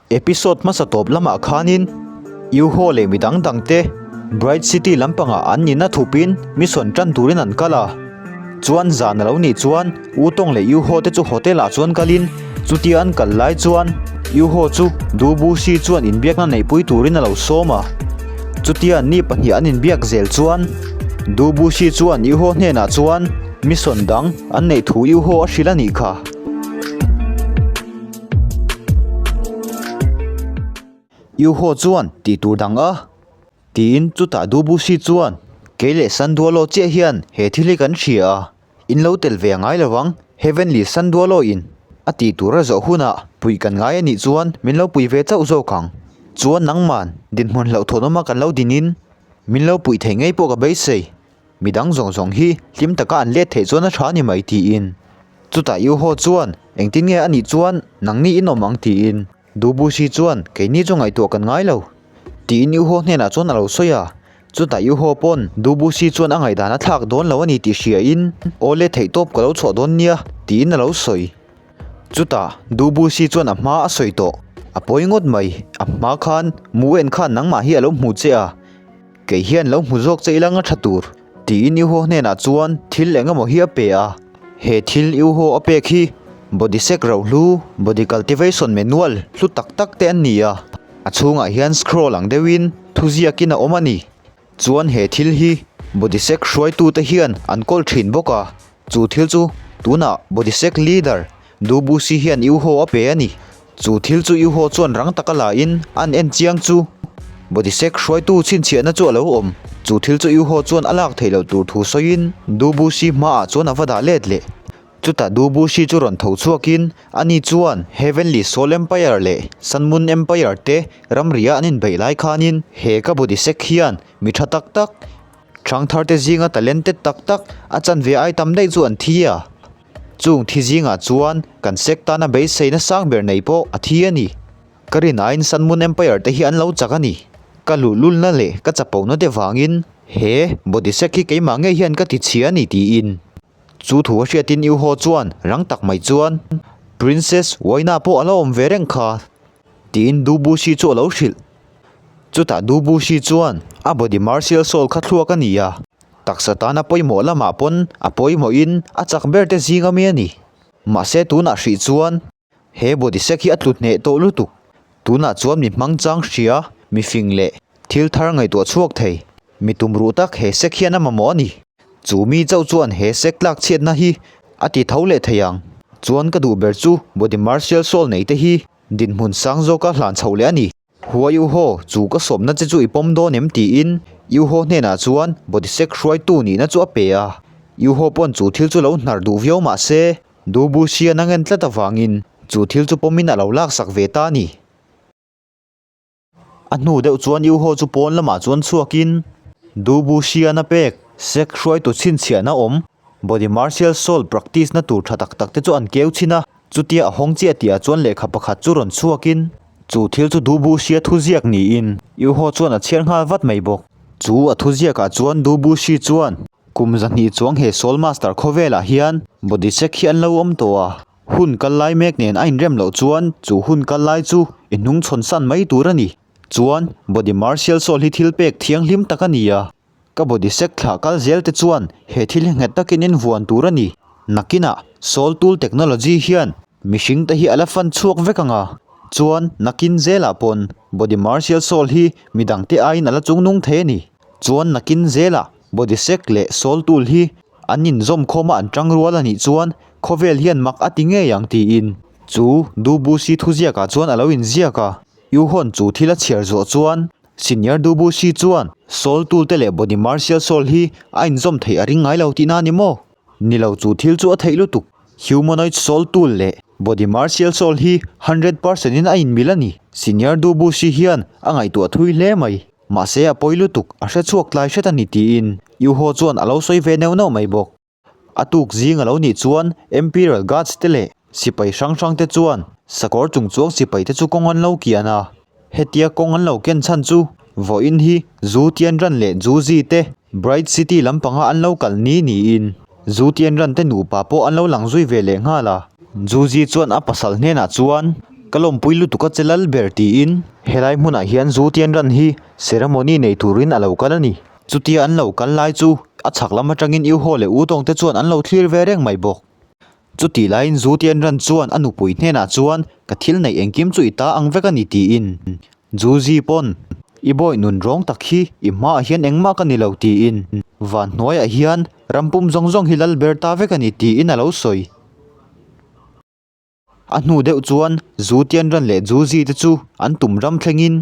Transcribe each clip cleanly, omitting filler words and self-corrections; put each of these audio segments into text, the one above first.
Episode hmasa tawp lamah khanin Yuho leh midang dangte Bright City lampangah an nihna thupin mission tan turin an kal a. Chuan zan a lo nih chuan Utawng leh Yuho te chu hotel ah chuan kalin chutia an kal lai chuan Yuho chu Dubushi chuan inbiakna neihpui turin a lo sawm a. Chutia ni pahnih an inbiak zel chuan Dubushi chuan Yuho hnenah chuan mission dang an neih thu Yuho a hrilh a nih kha. Yuho chuan tih tur dang a tiin chutah Dubusi chuan kei leh Sandualo chiah hian he thil hi kan hria a, in lo tel ve a ngai lo vang, Heavenly Sandualo in a tih tur a zawh hunah puih kan ngai a nih chuan min lo pui ve chauh zawk ang. Chuan nangman dinhmun hlauhthawnawma kan lo dinin min lo puih thei ngei pawh ka beisei. Midang zawng zawng hi hlim taka an let theih chuan a tha ni mai tiin. Chutah Yuho chuan engtin nge a nih chuan nangni in awm ang tiin. Dubushi chuan keini chu ngaihtuah kan ngai lo tiin Yuho hnenah chuan a lo sawi a. Chutah Yuho pawn Dubushi chuan a ngaihdan a thlak dawn lo a ni tih hria in aw le theih tawp ka lo chhuah dawn nia tiin a lo sawi. Chutah Dubushi chuan a hma a sawi tawh. A pawi ngawt mai, a hma khan Mu en khan nangmah hi a lo hmu che a. Kei hian lo hmu zawk che ila nga tha tur, tiin Iuho hnenah chuan thil eng emaw hi a pe a. He thil Iuho a pek hi Body Sek rohlu, Body Cultivation Manual hlu tak tak te an ni a. A chhungah hian scroll ang deuhin thuziakin a awm a ni. Chuan he thil hi Body Sek hruaitute hian an kawl thin bawk a. Chu thil chu tunah Body Sek Leader Dubusi hian Iuho a pe a ni. Chu thil chu Iuho chuan rang taka la in an en chiang chu Bodisek hruaitu chhinchhiahna chu a lo awm. Chu thil chu Iuho chuan a lak theih loh tur thu sawiin Dubusi hmaah chuan a va dah let leh. Chutah Dubusi chu rawn tho chhuakin ani chuan Heavenly Soul Empire leh Sun Moon Empire te ramria an inbeih lai khanin he ka Bodisek hian mi tha tak tak, ṭhangthar te zinga talented tak tak a chanve ai tam daih chu an thi a. Chung thi zingah chuan kan sek tana beiseina sang ber nei pawh a thi a ni. Ka rinaiin Sun Moon Empire te hi an lo chak a ni. Ka luhlulna leh ka chapona te vangin he body sek hi keimah ngei hian ka ti chhia a ni tiin. Chu thu a hriatin Yu Ho chuan rang tak mai chuan Princess Waina pawh a lo awm ve reng kha tiin Du Bushi chu a lo hrilh. Chutah Du Bushi chuan a body martial soul kha thluak a ni a. Taksa tana pawimawh lamah pawn a pawimawhin a chak ber te zing ami a ni. Mahse tunah hrih chuan he body sek hi a tlu hneh tawh lutuk. Tunah chuan mi hmang chang hria, mi fing leh thil thar ngaihtuah chhuak thei. Mi tumruh tak he sek hian a mamawh a ni. Chu mi chauh chuan he sek tlak chhiatna hi a ti tho leh thei ang. Chuan ka duh ber chu body martial soul nei te hi dinhmun sang zawka hlan chhoh leh a ni. Hua Yuho, chu ka sawmna che chu i pawm dawn em? tiin Yuho hnenah chuan Bodisek hruaitu nihna chu a pe a. Yuho pawn chu thil chu lo hnar duh viau mah se, Dubusian a ngen tlat avangin chu thil chu pawmin a lo laksak ve ta a ni. A hnu deuh chuan Yuho chu pawn lamah chuan chhuakin Dubusian a pek sek hruaitu chhinchhiahna awm Body Martial Soul practice na tur tha tak tak te chu an keu chhin a. Chutia a hawng chiah tihah chuan lehkha pakhat chu rawn chhuakin chu thil chu Dubushi-a thuziak niin Yuho chuan a chhiar nghal vat mai bawk. Chu a thuziakah chuan Dubushi chuan kum zahnih chuang he Soul Master khawvelah hian body check hi an lo awm tawh a, hun kal lai mek nen a inrem loh chuan chu hun kal lai chu i hnungchhawn san mai tur a ni. Chuan body martial soul hi thil pek thianghlim tak a ni a. Ka body sek thlah kal zel te chuan he thil hi nghet takin in vuan tur a ni. Nakinah Soul Tool Technology hian mihring te hi a la fan chhuak vek ang a, chuan nakin zelah pawn Body Martial Soul hi midang te aiin a la chungnung thei a ni. Chuan nakin zelah Body Sek leh Soul Tool hi an inzawm khawm a an tang rual a nih chuan khawvel hian mak a ti ngei ang tiin chu Dubusi thuziakah chuan a lo inziak a. Yuhon chu thil a chhiar zawh chuan Senior Dubusi chuan Soul Tool te leh Body Martial Soul hi a inzawm theih a ring ngai lo tihna a ni maw? Ni lo chu thil chu a theih lutuk. Humanoid Soul Tool leh Body Martial Soul hi 100% in a inmil a ni. Senior Dubusi hian a ngaihtuah thui hle mai. Mahse a pawi lutuk, a hre chhuak tlai hret a ni tiin Yuho chuan a lo sawi ve neuh neuh mai bawk. A tuk zing a lo nih chuan Imperial Guards te leh sipai hrang hrang te chuan sakawr chung chuang sipai te chu kawng an lo kian a. Hetia kawng an lo ken chhan chu vawiin hi Zu Tianran leh Zu Zi te Bright City lampanga an lo kal ni niin Zu Tianran te nupa pawh an lo lang zui ve leh nghal a. Zu Zi chuan a pasal hnenah chuan. Ka lawmpui lutuk a che lal ber tiin helai hmunah hian Zu Tianran hi ceremony nei turin a lo kal a ni. Chutia an lo kal lai chu a chhak lam atangin U Haw leh U Tawng te chuan an lo thlir ve reng mai bawk. Chutih laiin Zu Tianran chuan a nupui hnenah chuan ka thil neih engkim chu i ta ang vek a ni tiin Zu Zi pawn i bawi nun rawng tak hi i hmaah hian engmah ka ni lo tiin van hnuaiah hian ram pum zawng zawng hi lal ber ta vek a ni tiin a lo sawi. A hnu deuh chuan Zu Tianran leh Zu Zi te chu an tum ram thlengin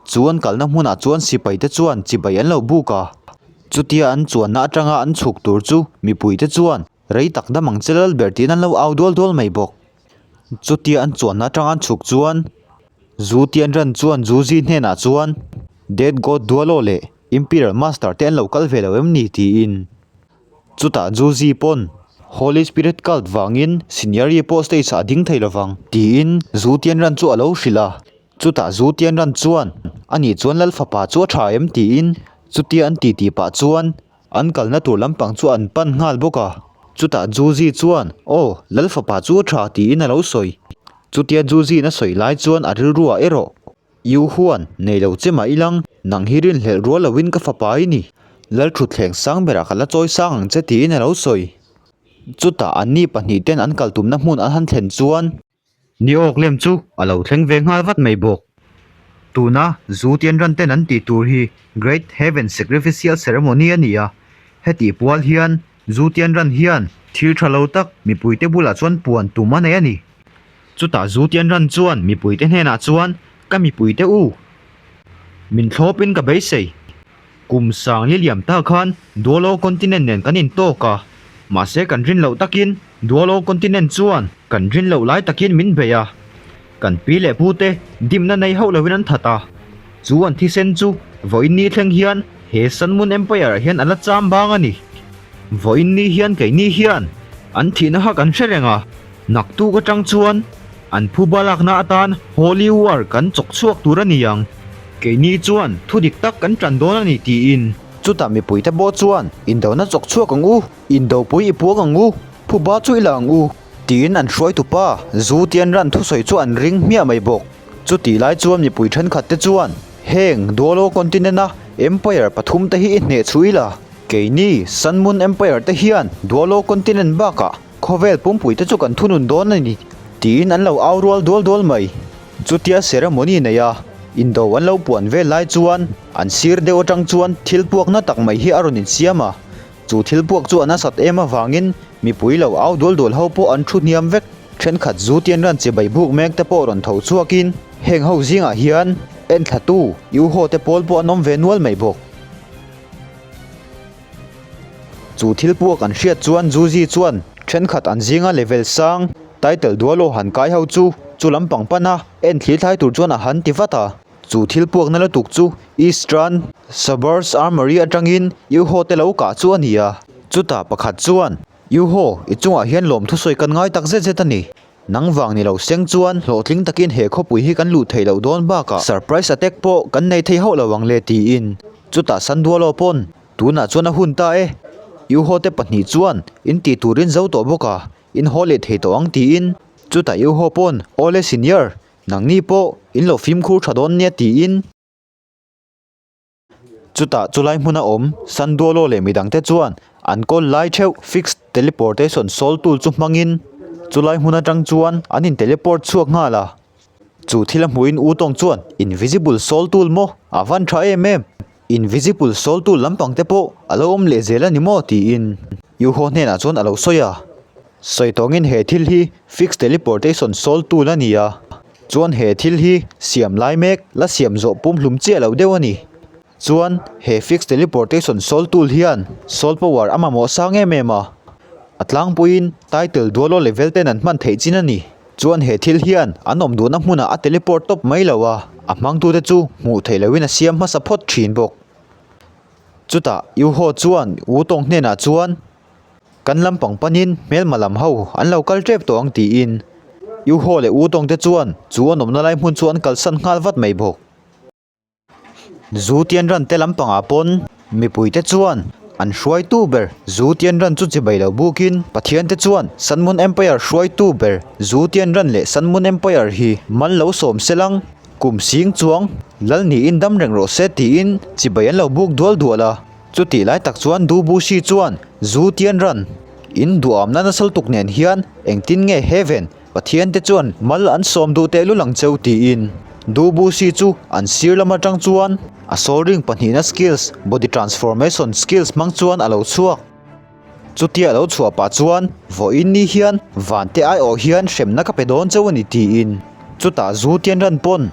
chu an kalna hmunah chuan sipai te chuan chibai an lo buk a. Chutia an chuanna atanga an chhuk tur chu mipui te chuan rei tak dam ang che lal ber tiin an lo au dual dual mai bawk. Chutia an chuanna atanga an chhuk chuan Zu Tianran chuan Zu Zi hnenah chuan Death God Dualo leh Imperial Master te an lo kal ve lo em ni tiin Chutah Zuzi pawn Holy Spirit cult vangin Senior Yi pawh stage ah a ding thei lovang tiin Zu Tianran chu a lo hrilh a. Chutah Zu Tianran chuan Ani chuan Lal fapa chu a tha em tiin chutia an titi pah chuan an kalna tur lampang chu an pan nghal bawk a. Chutah Zuzi chuan Aw, Lal fapa chu a tha tiin a lo sawi. Chutia Zuzi'n a sawi lai chuan a rilruah erawh Yu huan, nei lo che mah ilang, nang hi rinhlelh rual loin ka fapa i ni. Lalthutthleng sang berah ka la chawi sang ang che tiin a lo sawi. Chutah anni pahnihten an kal tumna hmun an han thlen chuan. Ni awk lem chu a lo thleng ve nghal vat mai bawk. Tuna Zu Tianran ten an tih tur hi Great Heaven Sacrificial Ceremony a ni a, hetih pual hian Zu Tianran hian thil tha lo tak mipuite bulah chuan puan tum a nei a ni. Chutah Zu Tianran chuan mipuite hnenah chuan, Ka mipuite u, min thlawpin ka beisei. Kum sang li liam ta khan Duolo Continent nen kan intawk a, mahse kan rin loh takin Duolo Continent chuan kan rin loh lai takin min bei a. Kan pi leh pute dimna nei hauh loin an that a, chu an thisen chu vawiin ni thleng hian he Sun Moon Empire ah hian a la cham bang a ni. Vawiin ni hian keini hian an thihna kha kan hre reng a. Naktuk atang chuan an phuba lakna atan Holy War kan chawk chhuak tur a ni ang. Keini chuan thu dik tak kan tan dawn a ni tiin. Chutah mipuite pawh chuan indona chawk chhuak ang u, indopui i puang ang u, phuba chu i la ang u tiin an hruaitupa Zu Tianran thusawi chu an ring hmiah mai bawk. Chutih lai chuan mipui thenkhat te chuan heng Duolo Continent-a Empire pathumte hi i hneh chhuih ila, keini Sun Moon Empire te hian Duolo Continent bakah Khawvel pumpui te chu kan thunun dawn a ni tiin an lo au rual dual dual mai. Chutia ceremony nei a, indo an lo puan vel lai chuan an sir deuh atang chuan thil puak na tak mai hi a rawn insiam a. Chu thil puak chu a nasat em avangin mipui lo au dual dual ho pawh an thu hniam vek. Thenkhat zu tian ran chibai buk mek te pawh rawn tho chhuakin heng ho zingah hian enthlatu U Haw te pawl pawh an awm ve nual mai bawk. Chu thil puak an hriat chuan Zuzi chuan thenkhat an zinga level sang title dual aw han kai ho chu chu lampang pan a en thlir thlai tur chuan a han ti vat a. Chu thil puakna lutuk chu Eastern Suburbs Armory atangin Yuho te lo kah chu a ni a. Chutah pakhat chuan, Yuho, i chungah hian lawmthu sawi kan ngai tak zet zet a ni. Nang vang ni lo seng chuan hlawhtling takin he khawpui hi kan luh theih loh dawn bakah surprise attack pawh kan nei thei hauh lo ang le tiin chutah Sandualo pawn tunah chuan a hun ta e. Iuho te pahnih chuan in tih turin zo tawh bawk a, in haw leh thei tawh ang tiin chutah Iuho pawn awle senior nangni pawh in lo fimkhur tha dawn nia tiin. Chutah chulai hmuna awm Sanduolo leh midangte chuan an kawl lai theuh fixed teleportation soul tool chu hmangin chulai hmun atang chuan an in teleport chhuak nghal a. Chu thil a hmuhin U Tawng chuan invisible soul tool maw a van tha em em, invisible soul tool lampang te pawh a lo awm leh zel a ni maw tiin U Haw hnenah chuan a lo sawi a. Sawi tawngin he thil hi fixed teleportation soul tool a ni a. Chuan he thil hi siam lai mek la siam zawh pum hlum chiah loh deuh a ni. Chuan he fixed teleportation soul tool hian soul power a mamawh sang em em a. A tlangpuiin title dual aw level ten an hman theih chin a ni. Chuan he thil hian an awm duhna hmunah a teleport tawp mai lo a, a hmangtute chu hmuh theih lohin a siam hmasa phawt thin bawk. Chutah Yuho chuan Wu Tong hnenah chuan. Kan lampang panin hmelma lam ho an lo kal tep tawh ang tiin U Haw leh U Tawng te chuan chu an awmna lai hmun chu an kalsan nghal vat mai bawk. Zu Tianran te lampangah pawn mipui te chuan An hruaitu ber Zhu Tianran chu chibai lo bukin Pathian te chuan Sun Moon Empire hruaitu ber Zhu Tianran leh Sun Moon Empire hi mal lo sawm selang kum sing chuang lal niin dam reng rawh se tiin chibai an lo buk dual dual a. Chutih lai tak chuan Du Bushi chuan Zhu Tianran in duamna nasa lutuk nen hian engtin nge Heaven Pathian te chuan mal an sawm duh tehlul ang cheu tiin Du Bushi chu an sir lam atang chuan a soul ring pahnihna skills, body transformation skills hmang chuan a lo chhuak. Chutia a lo chhuah pah chuan vawiin ni hian van te aiawh hian hremna ka pe dawn cheu a ni tiin chutah Zu Tianran pawn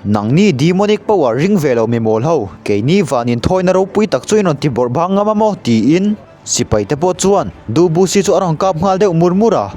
nangni demonic power ring ve lo mi mawl ho keini van inthawina ropui tak chu in rawn ti bawrh bang ngam a maw tiin sipai te pawh chuan Du Bushi chu a rawn kap nghal deuh mur mur a.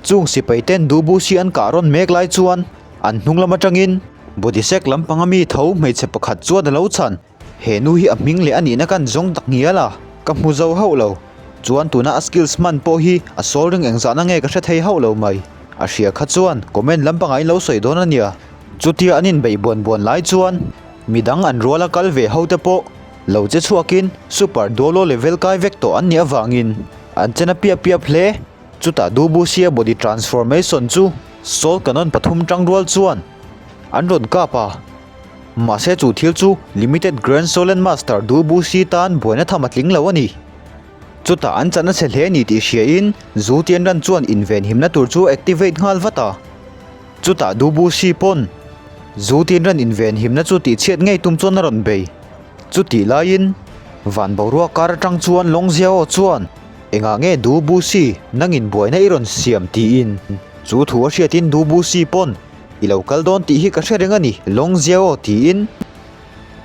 Chung sipai ten Dubusi an kah rawn mek lai chuan an hnung lam atangin Bodhisek lampanga mi tho hmeichhe pakhat chuan a lo chhan. He nu hi a hming leh a nihna kan zawng tak ngial a, ka hmu zo hauh lo. Chuan tuna a skills hman pawh hi a soul ring engzahna nge ka hre thei hauh lo mai. A hria kha chuan comment lampangah in lo sawi dawn a nia. Chutia an inbeih buan buan lai chuan midang an ruala kal ve ho te pawh lo che chhuakin Super Duolo level kai vek tawh an nih avangin an chen a piap piap hle. Chutah Dubusia body transformation chu Soul Cannon pathum tangrual chuan an rawn kap a. Mahse chu thil chu Limited Grand Solen Master Dubusi tan buaina tham a tling lo a ni. Chutah an chan a chhe hle ni tih hriain Zu Tianran chuan invenhimna tur chu activate nghal vat a. Chutah Dubusi pawn Zu Tianran invenhimna chu tihchhiat ngei tum chuan a rawn bei. Chutih laiin van boruak kar atang chuan Long Jiao chuan Engah nge Dubusi nangin buaina i rawn siam tiin chu thu a hriatin Dubusi pawn i lo kal dawn tih hi ka hre reng a ni Long Jiao tiin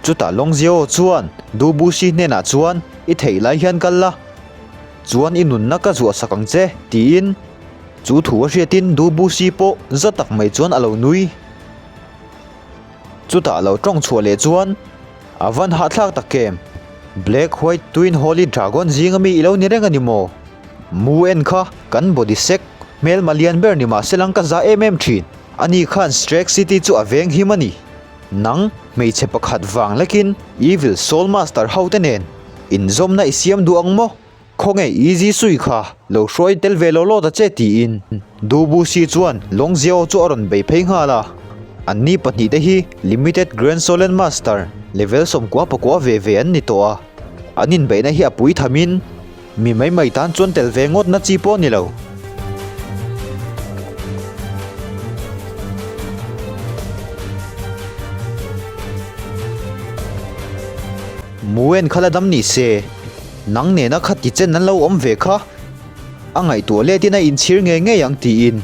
chutah Long Jiao chuan Dubusi hnenah chuan i theih lai hian kal la chuan i nunna ka zuah sak ang che tiin chu thu a hriatin Dubusi pawh za tak mai chuan a lo nui. Chutah lo tawng chhuah leh chuan a van hahthlak tak em? Black White Twin Holy Dragon zinga mi i lo ni reng a ni maw? Mu en kha kan body sek hmelma lian ber ni mahse lang ka za em em thin. Ani khan Strake City chu a veng him a ni. Nang hmeichhe pakhat vang lekin Evil Soul Master ho te nen inzawmna i siam duh ang maw? Khawnge Easy Sui kha lo hruai tel ve law law ta che tiin Dubusi chuan Long Jiao chu a rawn bei phei nghal a. Anni pahnihte hi Limited Grand Solen Master level 94 ve ve an ni tawh a. An inbeihna hi a pui thamin mi mai mai tan chuan tel ve ngawtna chi pawh a ni lo. Muen kha la dam ni se. Nang nena kha ti chen an lo awm ve kha, a ngaihtuah letin a inchhir ngei ngei ang tiin.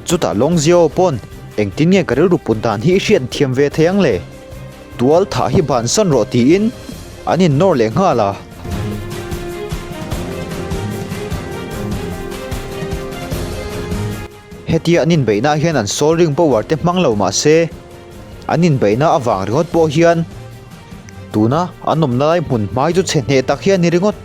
Chutah Longzio pawn engtin nge ka rilru put dan hi i hriat thiam ve thei ang le? Tual thah hi bansan rawh tiin an innawr leh nghal a. Hetia an inbeihna hian an soul ring power te hmang lo mah se, an inbeihna avang ringawt pawh hian tuna an awmna lai hmun hmai chu chhe hneh tak hi a ni ringawt.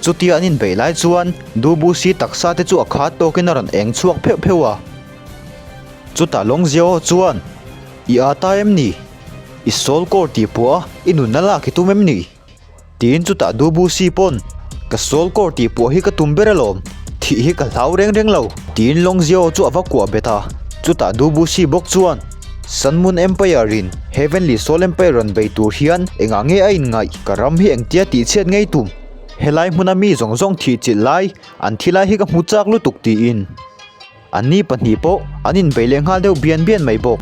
Chutia an inbeih lai chuan Dubusi taksa te chu a khat tawkin a rawn eng chhuak pheuh pheuh a. Chutah Lawngziaw chuan, I â ta em ni? I soul core tih pawh a i nunna lak i tum em ni? Tiin chutah Dubusi pawn, Ka soul core tih pawh hi ka tum ber alawm, thih hi ka hlau reng reng lo, tiin Longzio chu a va kuah bet a. Chutah Dubusi bawk chuan, Sun Moon Empire in Heavenly Soul Empire rawn bei tur hian engah nge a inngaih? Ka ram hi engtia tihchhiat ngei tum? Helai hmuna mi zawng zawng thih chilh lai an thi lai hi ka hmu chak lutuk, tiin. Anni pahnih pawh an inbeih leh nghal deuh bian bian mai bawk.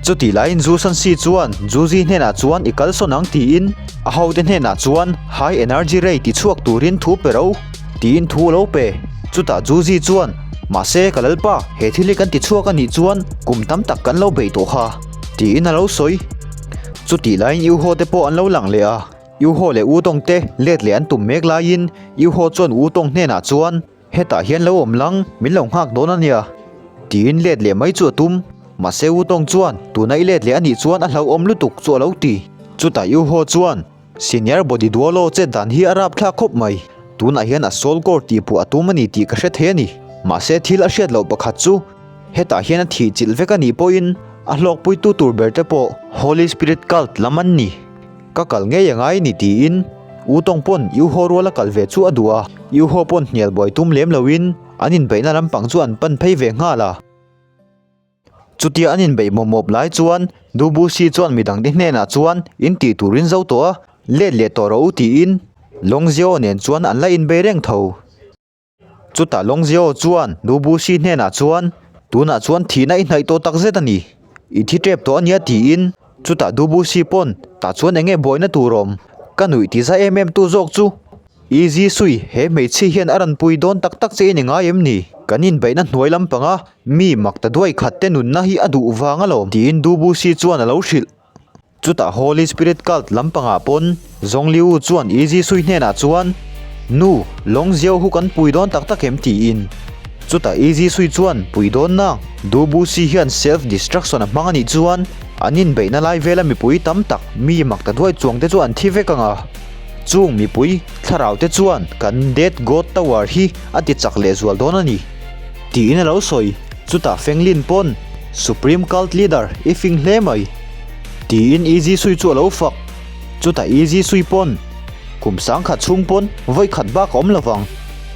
Chutih laiin Zu Sansi chuan Zuzi hnenah chuan i kalsawn ang tiin a hote hnenah chuan High Energy Ray ti chhuak turin thu pe ro tiin thu a lo pe. Chutah Zuzi chuan Mahse ka lalpa he thil hi kan ti chhuak a nih chuan kum tam tak kan lo beih tawh kha tiin a lo sawi. Chutih laiin Iuho te pawh an lo lang leh a. Iuho leh Utawng te let leh an tum mek laiin Iuho chuan Utawng hnenah chuan, Hetah hian lo awm lang, min lo nghak dawn a nia, tiin let leh mai chu a tum. Mahse Utawng chuan, Tuna i let leh a nih chuan a hlauhawm lutuk chu a lo ti. Chutah Iuho chuan, Senior Body Duolo chet dan hi a rapthlak khawp mai. Tunah hian a soul core tih puah a tum a ni tih ka hre thei a ni. Mahse thil a hriat loh pakhat chu hetah hian a thih chilh vek a nih pawhin a hlawkpuitu tur ber te pawh Holy Spirit cult lam an ni. Ka kal ngei a ngai a ni tiin U Tawng pawn U Ho ruala kal ve chu a duh a, U Ho pawn hnial buai tum lem loin an inbeihna lampang chu an pan phei ve nghal a. Chutia an inbeih mawp mawp lai chuan Dubusi chuan midangte hnenah chuan in tih turin zo tawh a, let leh tawh rawh u tiin Longzio nen chuan an la inbei reng tho. Chutah Longzio chuan Dubusi hnenah chuan tunah chuan thihna i hnaih tawh takzet a ni, i thi tep tawh a nia tiin chutah Dubusi pawn tah chuan eng nge buaina tur awm ka nuih ti za em em tu zawk chu. Easy Sui, he hmeichhia hian a rawn pui dawn tak tak che i ni ngai em ni? Kan inbeihna hnuai lampanga mi mak ta duai khat te nunna hi a duh vang alawm, tiin Dubusi chuan a lo hrilh. Chutah Holy Spirit cult lampangah pawn Zong Liu chuan Easy Sui hnenah chuan, Nu, lawng ziau hu kan pui dawn tak tak em? tiin. Chutah Easy Sui chuan, Pui dawn nang, Dubusi hian self-destruction a hmang a nih chuan an inbeihna lai vela mipui tam tak mi mak ta duai chuang te chu an thi vek ang a. Chung mipui thlarau te chuan kan Death God Tower hi a ti chak leh zual dawn a ni. Tiin a lo sawi. Chutah Fenglin pawn, Supreme Cult Leader i fing hle mai. Tiin Easy Sui chu a lo fak. Chutah Easy Sui pawn, Kum sangkhat chhung pawn vawi khat bak a awm lovang.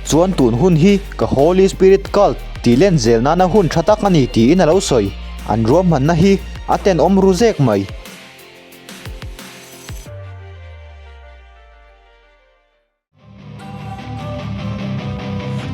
Chuan tun hun hi ka Holy Spirit Cult tih len zel nana hun tha tak a ni tiin a lo sawi. An ruahmanna hi a tenawm ru zek mai.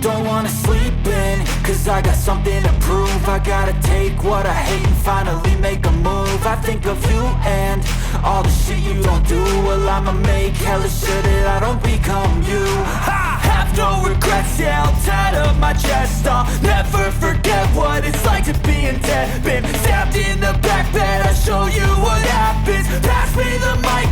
Don't wanna sleep in, cause I got something to prove I gotta take what I hate and finally make a move I think of you and all the shit you don't do Well I'ma make hella sure that I don't become you I have no regrets, yeah, I'll tie up my chest I'll never forget what it's like to be in debt Been stabbed in the back bed, I'll show you what happens Pass me the mic.